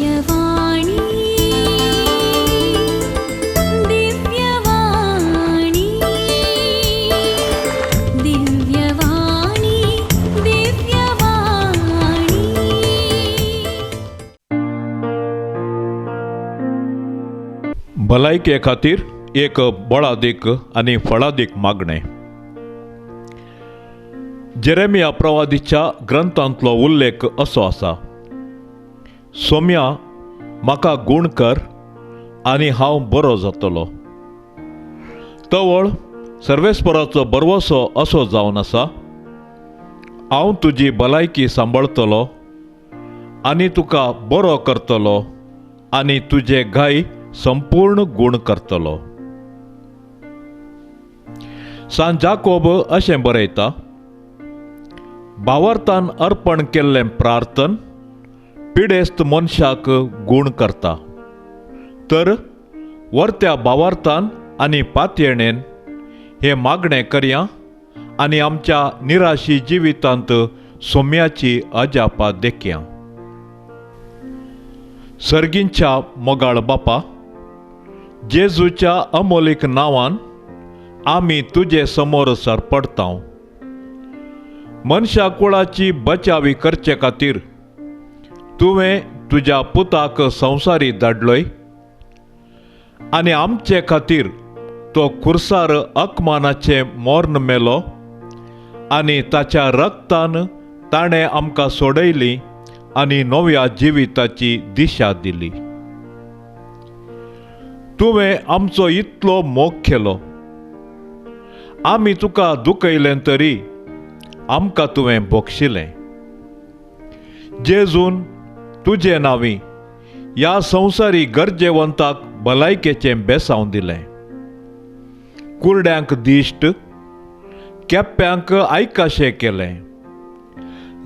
दिव्यवाणी, दिव्यवाणी, दिव्यवाणी, दिव्यवाणी. भलायके खातीर एक बळादीक आनी फळादीक मागणें. जेरेमिया प्रवादीच्या ग्रंथांतलो उल्लेख असो आसा, सोम्या म्हाका गूण कर आनी हांव बरो जातलो. तवळ सर्वेस्पराचो बरवसो असो जावन आसा, हांव तुजी भलायकी सांबाळतलो आनी तुका बरो करतलो आनी तुजे घाय संपूर्ण गूण करतलो. सांत जाकोब अशें बरयता, भावार्थान अर्पण केल्लें प्रार्थन पिडेस्त मनशाक गूण करता, तर वर्त्या भावार्थान आनी पातयेणेन हें मागणें करया आनी आमच्या निराशी जिवितांत सोम्याची अजापा देखया. सर्गींच्या मोगाळ बापा, जेजूच्या अमोलीक नांवान आमी तुजे समोर सरपडता. मनशा कुळाची बचावी करचे खातीर तुवें तुज्या पुताक संवसारी धाडलोय आनी आमचे खातीर तो खुर्सार अकमानाचें मर्ण मेलो आनी ताच्या रक्तान ताणें आमकां सोडयली आनी नव्या जिविताची दिशा दिली. तुवें आमचो इतलो मोग केलो, आमी तुका दुखयलें तरी आमकां तुवें भोगशिलें. जेजून तुजे नांवी ह्या संवसारी गरजेवंताक भलायकेचें बेसांव दिलें, कुरड्यांक दिश्ट, केप्प्यांक आयकाशें केलें,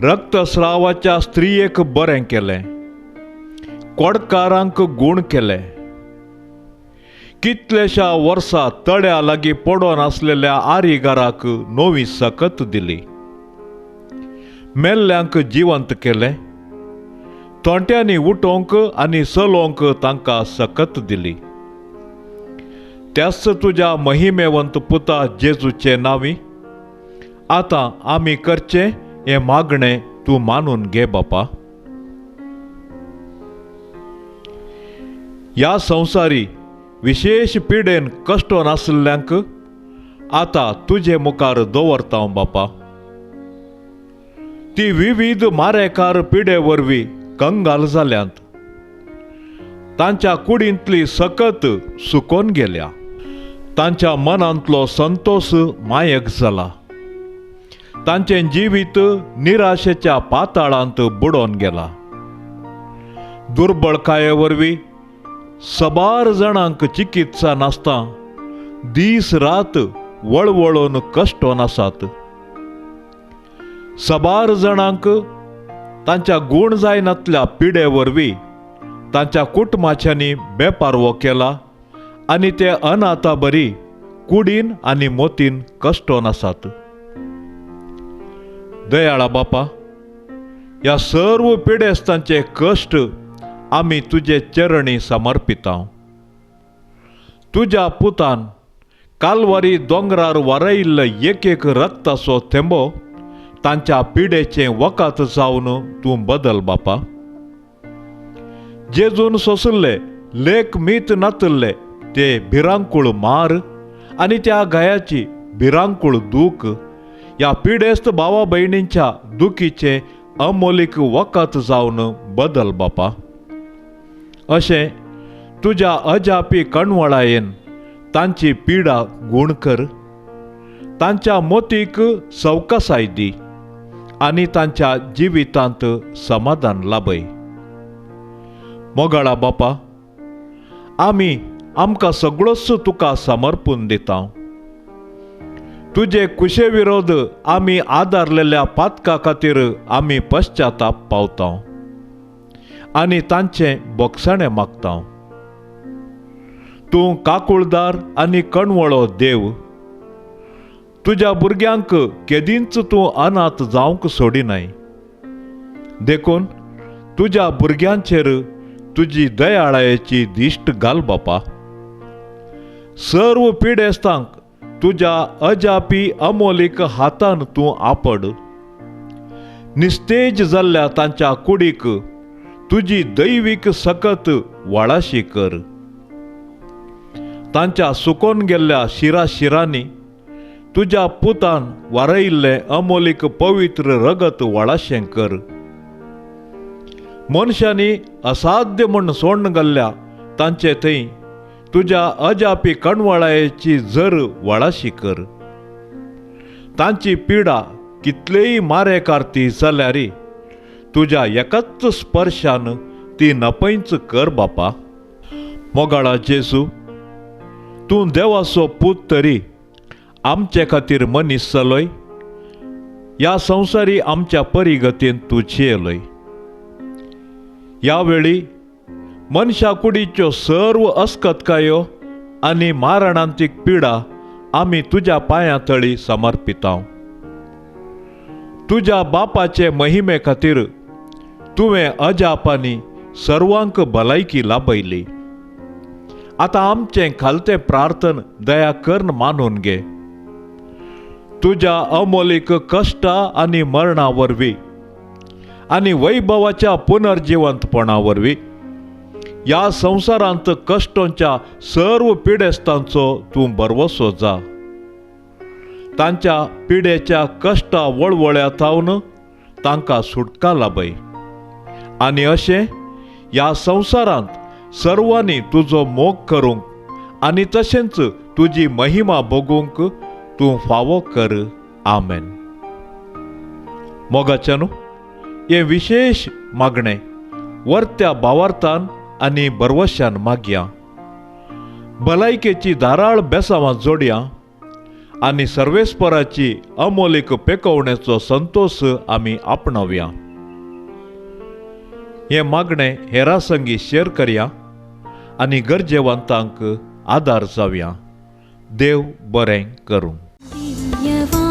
रक्तस्रावाच्या स्त्रियेक बरें केलें, कोडकारांक गूण केलें. कितलेशा वर्सां तळ्या लागीं पडोन आसलेल्या आरीगाराक नवी सकत दिली, मेल्ल्यांक जिवंत केलें, तोंट्यांनी उठोवंक आनी चलोवंक तांकां सकत दिली. त्याच तुज्या महिमेवंत पुता जेजूचे नांवी आतां आमी करचें हें मागणें तूं मानून घे बापा. ह्या संवसारी विशेश पिडेन कश्टोन आशिल्ल्यांक आतां तुजे मुखार दवरता बापा. ती विविध मारेकार पिडे वरवीं कंगाल जाल्यांत, तांच्या कुडींतली सकत सुकोन गेल्या, तांच्या मनांतलो संतोष मायक जाला, तांचें जिवीत निराशेच्या पाताळांत बुडोवन गेला. दुर्बळकाये वरवीं सबार जाणांक चिकित्सा नासता दीस रात वळवळून कश्टोन आसात. सबार जाणांक तांच्या गूण जायनातल्या पिडे वरवीं तांच्या कुटुंबाच्यांनी बेपारवो केला आनी ते अनाथा बरी कुडीन आनी मोतीन कश्टोन आसात. दयाळा बापा, ह्या सर्व पिडेस्तांचे कश्ट आमी तुजे चरणी समर्पिता. तुज्या पुतान कालवारी दोंगरार वारयिल्लो एक एक रक्ताचो थेंबो तांच्या पिडेचें वखद जावन तूं बदल बापा. जेजून सोंशिल्ले लेख मीत नातिल्ले ते भिरांकूळ मार आनी त्या घायाची भिरांकूळ दूख ह्या पिडेस्त भावा भयणींच्या दुखीचें अमोलीक वखद जावन बदल बापा. अशें तुज्या अजापी कणवळायेन तांची पिडा गूण कर, तांच्या मोतीक सवकासाय दी आनी तांच्या जिवितांत समाधान लाभय. मोगाळा बापा, आमी आमकां सगळोच तुका समर्पून दिता. तुजे कुशे विरोध आमी आदारलेल्या पातका खातीर आमी पश्चाताप पावता आनी तांचें बोगसाणें मागता. तूं काकुळदार आनी कणवळो देव, तुज्या भुरग्यांक केदींच तूं अनाथ जावंक सोडिनाय. देखून तुज्या भुरग्यांचेर तुजी दयाळायेची दिश्ट घाल बापा. सर्व पिडेस्तांक तुज्या अजापी अमोलीक हातान तूं आपड. निस्तेज जाल्ल्या तांच्या कुडीक तुजी दैवीक सकत वाळाशी कर. तांच्या सुकोन गेल्ल्या शिरा शिरांनी तुज्या पुतान वारयिल्लें अमोलीक पवित्र रगत वाळाशें कर. मनशांनी असाध्य म्हूण सोडून घाल्ल्या तांचे थंय तुज्या अजापी कणवळायेची झर वाळाशी कर. तांची पिडा कितलेय मारेकारती जाल्यार तुज्या एकाच स्पर्शान ती नपयच कर बापा. मोगाळा जेजू, तूं देवाचो पूत तरी आमचे खातीर मनीस जालोय. ह्या संवसारी आमच्या परिगतीन तूं जियेलोय. ह्या वेळी मनशा कुडीच्यो सर्व अस्कतकायो आनी मारणांतीक पिडा आमी तुज्या पांयां तळी समर्पितांव. तुज्या बापाचे महिमे खातीर तुवें अजापांनी सर्वांक भलायकी लाभयली. आतां आमचें खालतें प्रार्थन दया करून मानून घे. तुज्या अमोलीक कश्टा आनी मरणा वरवीं आनी वैभवाच्या पुनर्जिवंतपणा वरवीं ह्या संवसारांत कश्टांच्या सर्व पिडेस्तांचो तूं भरवसो जा. तांच्या पिडेच्या कश्टा वळवळ्या थावन तांकां सुटका लाभय आनी अशें ह्या संवसारांत सर्वांनी तुजो मोग करूंक आनी तशेंच तुजी महिमा भोगूंक तूं फावो कर. आमेन. मोगाच्यानू, हें विशेश मागणें वर्त्या भावार्थान आनी भरवशान मागया. भलायकेची धाराळ बेसांवां जोडया आनी सर्वेस्पराची अमोलीक पेकोवणेचो संतोश आमी आपणावया. हें मागणें हेरां संगी शेअर करया आनी गरजेवंतांक आदार जावया. देव बरें करूं. दिव्यवाणी.